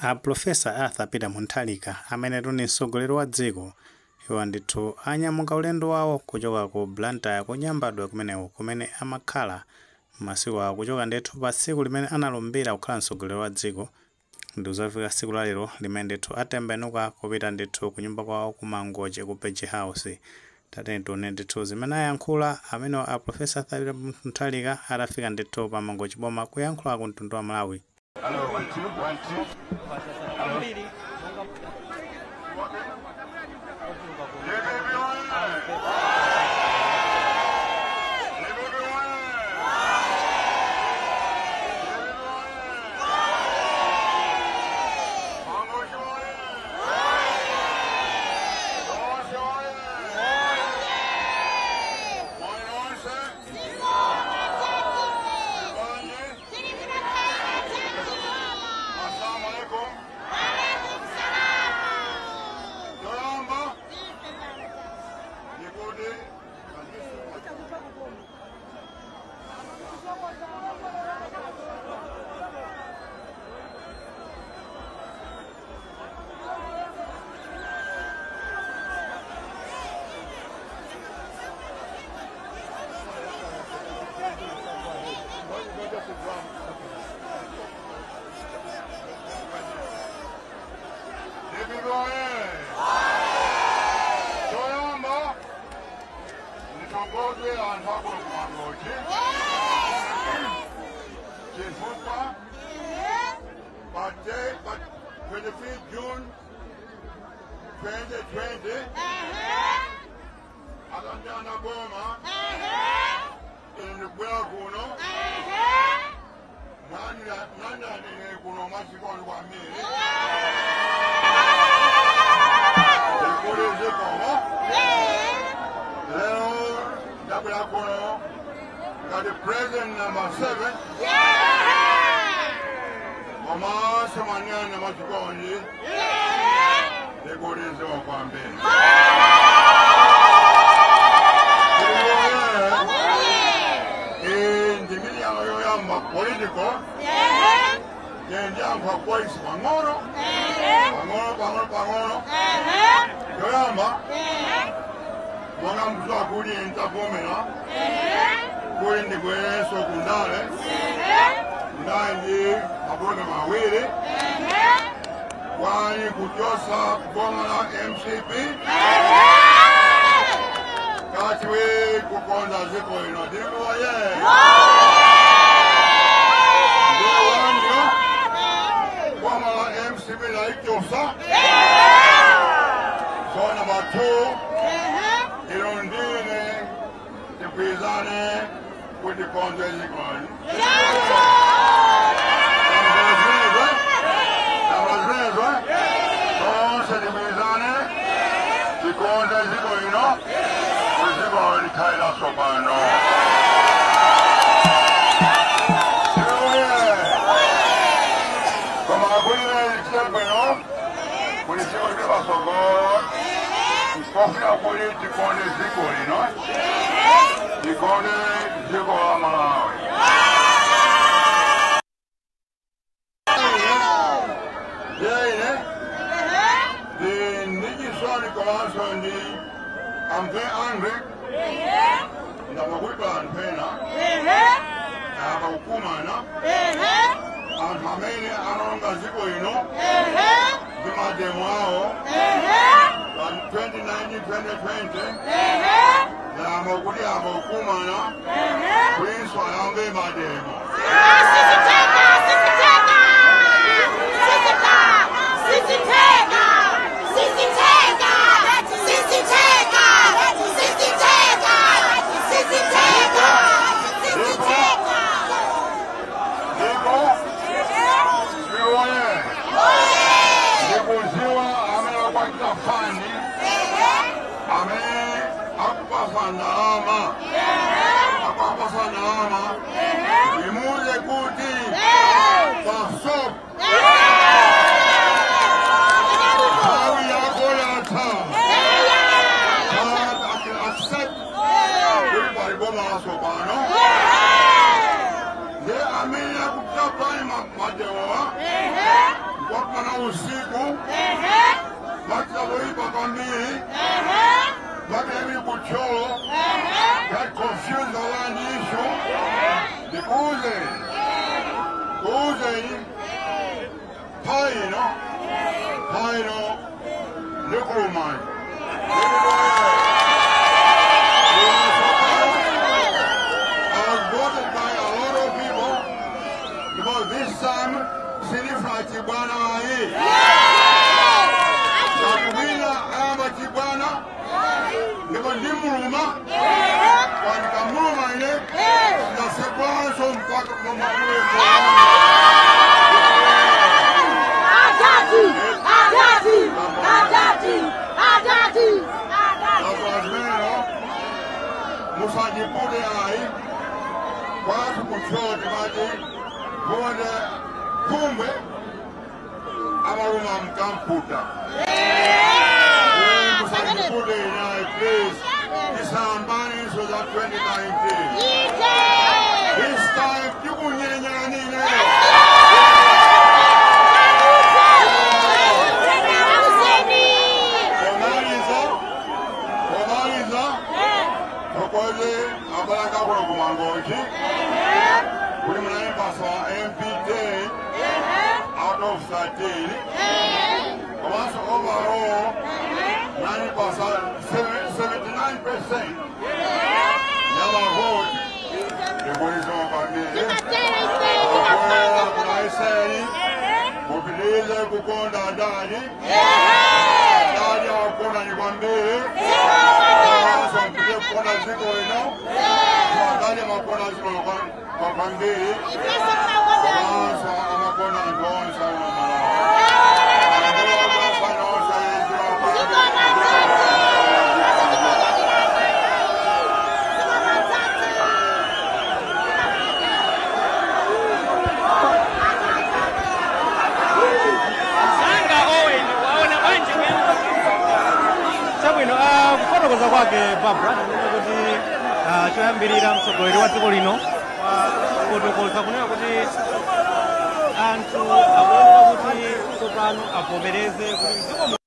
A Professor Arthur Peter Mutharika amene ndi mtsogoleri wa dziko iwo ndithu anyamuka ulendo wawo kuchoka ku Blantyre kunyambadwe kumeneko kumene amakhala masiku awo kuchoka ndithu pa tsiku limene analumbira kukhala mtsogoleri wa dziko ndi kuzafika tsiku la lero limene ndithu atembenuka kupita ndithu kunyumba kwawo ku Mangochi ku Page House. Tatiyeni tione ndithu zimene ayankhula amene a Professor Arthur Peter Mutharika atafika ndithu pa Mangochi boma kuyankhula ku mtundu wa Malawi. Hello, 1 2 1 2. Ambiri Assalamu alaikum. Yoyamba ndikuti ndikuti Yoyamba nditongoze anthu akuno ku Mangochi chifukwa pa 23 June 2020 atandiyana boma ine ndikubwera kuno mwandilandira kuno mwachikondi kwambiri ndikuti zikomo. Lero ndabwera kuno ngati president number 7 komanso mwanena mwachikondi ndikuti zikomo kwambiri. Ndimili yano yoyamba political njenjankwa kwais pang'ono pang'ono pang'ono pang'ono. Yoyamba monga mkuziwa kuti ntavomera kuti ndibwerenso kundale ndali ndi mapulogalamu awiri kwani kuchosa boma la MCP kachiwiri kukonza dziko lino. Ndikuwaye ndiwaniyo boma la MCP laichosa. So number 2 ilo ndine tikwizane kuti konze dziko lino. Tonse tikwizane tikonze dziko lino kuti dziko likhale latsopano. Koma kulire lichite bwino kuti dziko lipite patsogolo kofuna kuti tikonde dziko lino tikonde dziko la Malawi. Ine ndi ndichisoni komanso ndi I'm very angry ndamakuipa anthu ena akakukumana anthu amene analonga dziko lino ndi mademo awo pa 2019 2020 ndamakuti akakukumana kulinso ayambe mademo. Ndipo siwoye ndikuziwa amene akwatita fund amene akupasa ndalama akupasa ndalama imuze kuti Ndikuuzeni, kuuzeni nthawi nthawi ino ndikulumani. I was voted by a lot of people because this time sitifuna chibwana ayi. Ngati wina ayamba chibwana ndipo ndimuluma, ndikamuluma ine ndasekwanso mpaka mamaule. Adadi! Adadi! Adadi! Adadi! Akwazimeno musajipute ayi. Kwathu kuThyolo timati mphunde phumbwe amaluma mkamputa. Musajipute inayi, please. Tisayambanenso za 2019. This time tikunyenyani ine. Pomaliza, pomaliza, tokoze abalaka kuno kuMangochi kuti munayipasa MP 10 out of 13, komanso overall munayipasa 79% yamavoti. Ndikuizo kwambiri kunaiseni mupitirize kukonda adadi. Adadi akukonda ni kwambiri, komanso mpitirize kukonda dziko lino. Adadi amakonda dziko kwambiri, komanso amakonda anthu onse akuno Malawi. Anthu onse. Sanga Owen, waona bwanji kuyamba? Chabwino, kufotokoza kwake Barbara kunena kuti choyambirira mtsogoleri wa dziko lino wafotokoza kunena kuti anthu akuoneka kuti tsopano avomereze kuti mdziko muno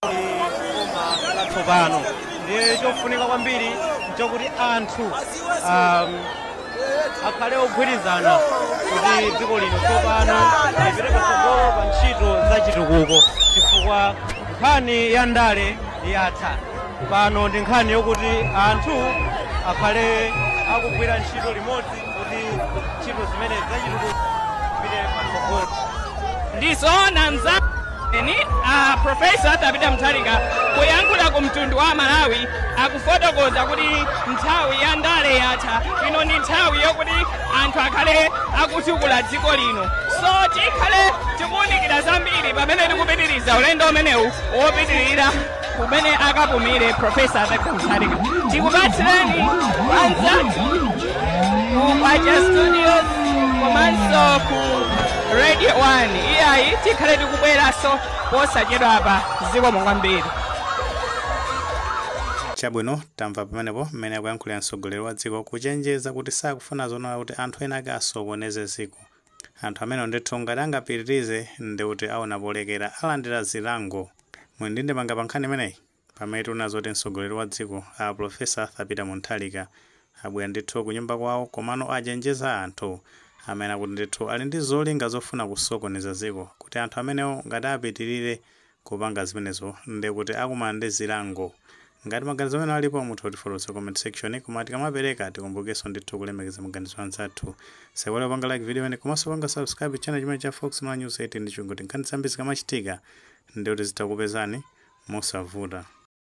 boma latsopano, ndiye chofunika kwambiri nchokuti anthu akhale ogwirizana kuti dziko lino tsopano lipite patsogolo pa ntchito za chitukuko, chifukwa nkhani ya ndale yatha. Pano ndi nkhani yokuti anthu akhale akugwira ntchito limodzi kuti ntchito zimene zachitukuko zipite patsogolo. Ndizoona mzani, Professor Arthur Peter Mutharika kuyankhula ku mtundu wa Malawi akufotokoza kuti nthawi ya ndale yatha, ino ndi nthawi yokuti anthu akhale akutukula dziko lino. So tikhale tikuwunikira zambiri pamene tikupitiriza ulendo umenewu wopitirira kumene akapumire Professor Arthur Peter Mutharika. Tikupatsirani anzathu ku Kwacha Studios komanso ku Radio 1. Iyayi, tikhale tikubweranso posachedwa apa. Zikomo kwambiri. Chabwino, tamva pamenepo mmene akuyankhulira mtsogoleri wa dziko, kuchenjeza kuti sakufuna zonena kuti anthu ena ake asokoneze dziko. Anthu amene ndithu ngati angapitirize ndi kuti aona polekera, alandira zilango. Muli ndi ndemanga pa nkhani imeneyi, pamene tikuona zoti mtsogoleri wa dziko a Professor Arthur Peter Mutharika abwera ndithu kunyumba kwawo, komano achenjeza anthu amene akuti ndithu ali ndi zolinga zofuna kusokoneza dziko, kuti anthu amenewo ngati apitirire kupanga zimenezo ndi kuti akumana ndi zilango? Ngati maganizo amene alipo, mutha kutifotokoza comment section, koma tikamapereka tikumbukenso ndithu kulemekeza maganizo anzathu. Saiwale kupanga like video imene komanso panga subscribe channel chimene cha Fox Malawi News 8 ndi chungu, nkhani zambiri zikamachitika ndi kuti zitakupezani mosavuta.